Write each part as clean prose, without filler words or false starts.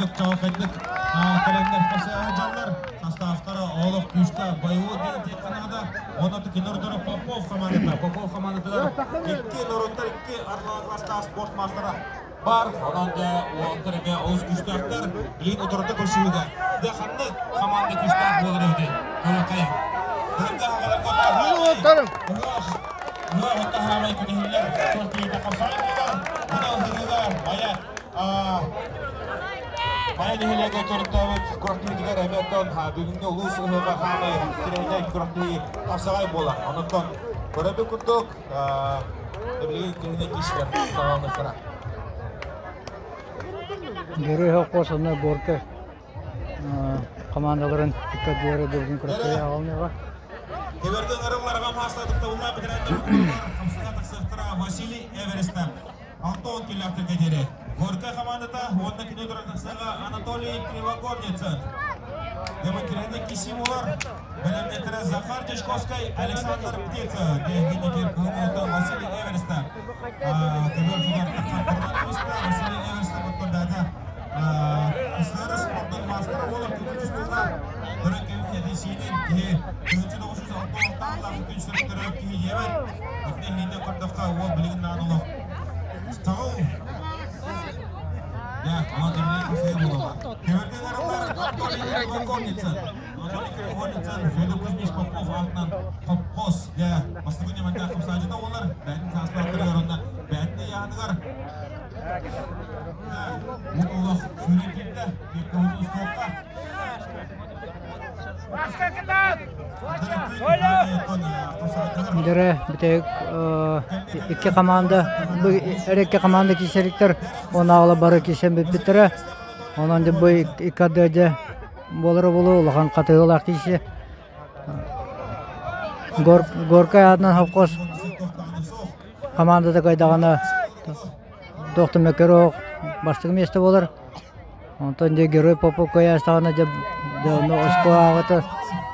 курдук чаҕылхайдык кэлэннэр хасыһа дьаллар. Составтара олох күүстээх боевой диэн этиэххэ наада. Онон кинилэр Попов командата. Попов командатыгар икки норуоттар икки ардыларын класстаах спорт маастара бар. Онон да уолаттар эмиэ олус күүстээхтэр. Билигин утарыта көрсүһүүгэ. Дьэ ханнык команда күүстээх буолар эбитий? Көрүөххэйиҥ. Былыргы аҕаларга ыһыах ыһыах отто хаамай күнүһүллэр күрэхтэһиитэ хапсаҕай буолар. Бу ыһыыга Майа Майа нэһилиэгэ төрүттээбит күрэхтэһиитигэр эмиэ оттон бүгүҥҥү улуус ыһыаҕа хаамай тирэһинэй күрэхтэһии хапсаҕай буолар. Онон көрөбүт курдук билигин киһини киисилэр саҕаланыахтара. Герой холкуос онно горка командаларын иккардыгар дөрүн күрэхтэһии аҕалныаҕа. Кэбэрдин ырылларга маастардыктабылла бэтэрээннэр хамсыга тахсыахтара Василий Эверестов, Антон Киллахтырга диэри. Горка командата уонна кини турар тахсыаҕа Анатолий Кривогорницын. Демократия Кисимулар бэлэмнеттэрэ Захар Дьячковскай, Александр Птица, Евгений Кылымовтан Василий Эверестов. Көбөр фигар Василий Эверестов оттон СССР спордун маастара буолар көҥүл тустууга өрө кэбиһиэтин киһи 1966 күн сүрүттэрэ киһи диэбэт. Итини иһинэн көрдөххө уол билигин наан олох чаҕыл. Да, онон билигин кусайы буолуоҕа. Көбөргө арыллар Анатолий Кривогорницын. Анатолий Кривогорницын Федор Кузьмич Попов аатынан Хопхоз дьэ бастакы ньымандаах хамсаачыта буолар. Бээтин саастаахтарыгар уонна бээтин ыйааһыныгар Олох сүүрэн киирдэ. Киирдэ устуохха. Дөрө бүтэһик икки команда икки команда киирсэриктэр онааҕыла бары киирсэн бүппүттэрэ. Онон дьэ бу икки ардыгар дьэ буолара буолуо улахан хатыһыылаах киирсии. Горкай аатынан совхоз командата кыайдаҕына туох да мөккүөр суох бастакы миэстэ буолар. Онтон дьэ Герой Попов кыайаастаҕына дьэ дьэ онно очко ааҕыта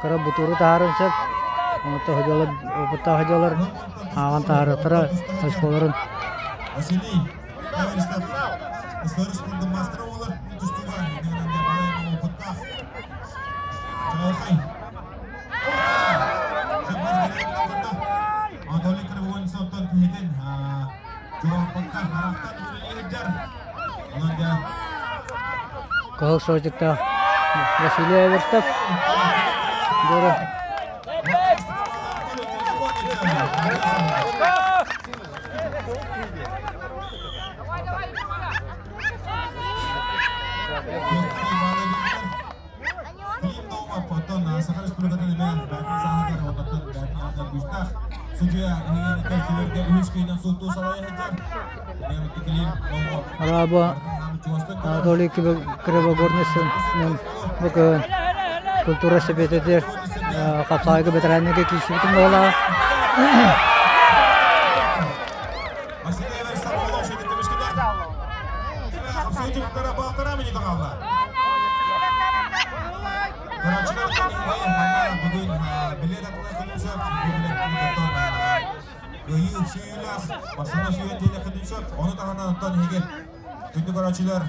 кыра бутууру таһааран сөп. Онтон ходьолор опыттаах ходьолор ааҕан таһаарыахтара очколорун. Василий Эверстов СССР спордун маастара буолар. Тустууга опыттаах. Чаҕылхай. Анатолий Кривонцовтан киһитин чугаһаппакка харахтан үлэлиир. Онон дьэ Кыһыл шортиктаах Василий Эверстов. Дөрө. Клим Наумов оттон Саха Республикатын эмэ бээтин сааһыгар оннуттан бээтин аатынан күүстээх судьуйа эһигини кэлтилэргэ үһүс кыйынан сууттуу салайа сылдьар. Клим Наумов Араба Анатолий Кривогорницын бу күн культура сэбиэтигэр хапсаҕайга бэтэрээннэргэ киирсибитин буоллаҕа. Василий Эверстов олох шөтүттүмүскүтэр. Хапсыгы балтараа минута хаалла. Көрөөччүлэр манна бүгүн билет атылай сөп, бу билет кыайыы сүүйүүлээх, бастакы сүүйэн диэтэххитин сөп. Ону таһынан оттон эһиги күндү көрөөччүлэр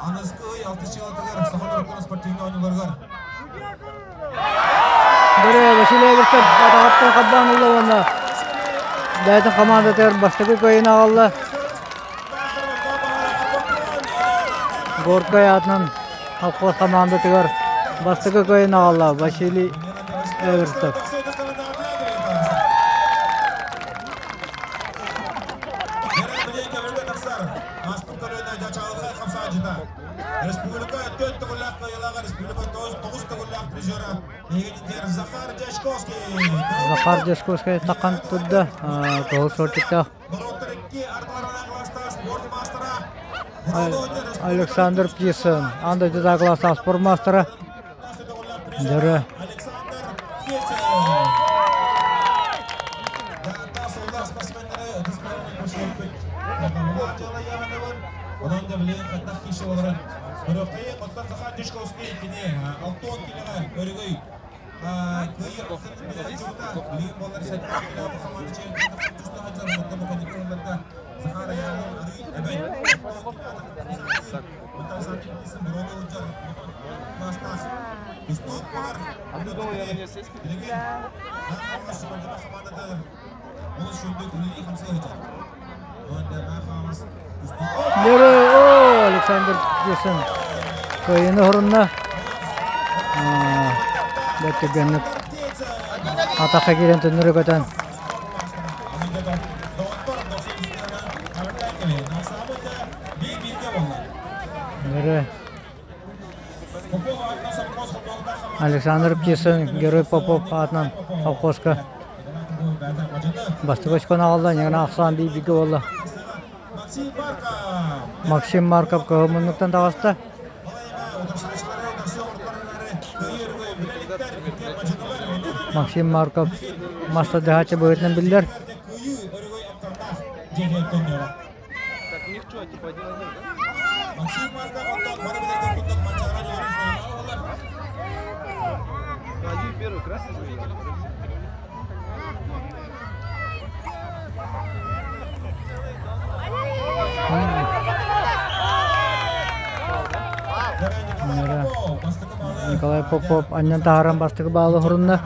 аныгыскы ый алтыс чыалатыгар Саха норуоттарын спортивнай оонньууларыгар Бөрө Василий Эверстов атаҕыттан харбаан ылла уонна бэйэтин командатыгар бастакы кыайыыны аҕалла. Горькай аатынан холкуос командатыгар бастакы кыайыыны аҕалла Василий Эверстов. Республика төрт төгүллээх кыайыылааҕа, республика тоҕус төгүллээх призера Игорь Захар Дьячковский. Захар Дьячковский таххан турда, тоҕус сортиктаах. Александр Птицын, аан дойдутааҕы кылаастаах спорт маастара. Дөрө. Онон да билигин хаттах киһи олорон Өрөкөйө оттон Захар Дьячковский кини Алтон килэҕэ өрөгөй кыайыы билигин буоллар сэттэ килэҕэ хамаанда чемпионата туста сылдьар онтон бу кэнники сылларга Захар Аянов арыый эбэн. Дөрө, о, Александр Птицын кыайыны хорунна. Бэрт түргэнник атахха киирэн төннөрө көтөн. Дөрө. Александр Птицын Герой Попов аатынан холкуоска бастакы очкону аҕалла, ньыгына ахсаан биир-бииргэ буолла. Максим Марков кыһыл муннуктан таҕыста. Максим Марков мас тардыһааччы быһыытынан биллэр. Николай Попов анньан таһааран бастакы баалы уһурунна.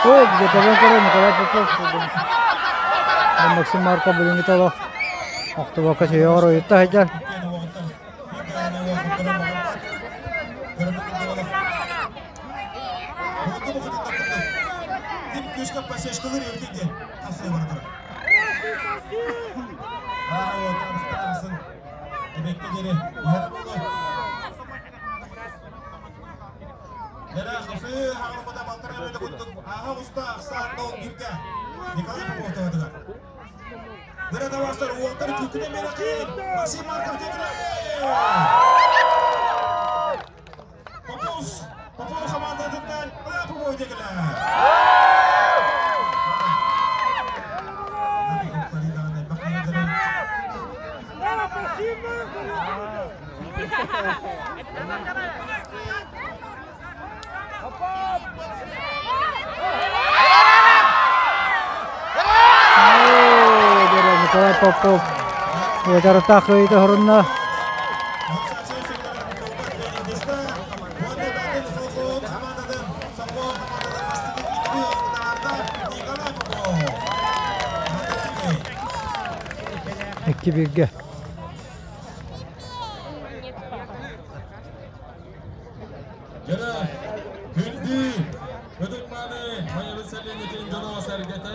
Ой, где-то Николай Попов. Максим Марков билиҥҥи олох охтубакка сөйөҕөр уйутта сылдьар. Николай Попов уочараттаах кыайыыта хорунна. Икки бииргэ. Күндү, ытык-мааны Майабыт сэлиэнньэтин дьоно-сэргэтэ.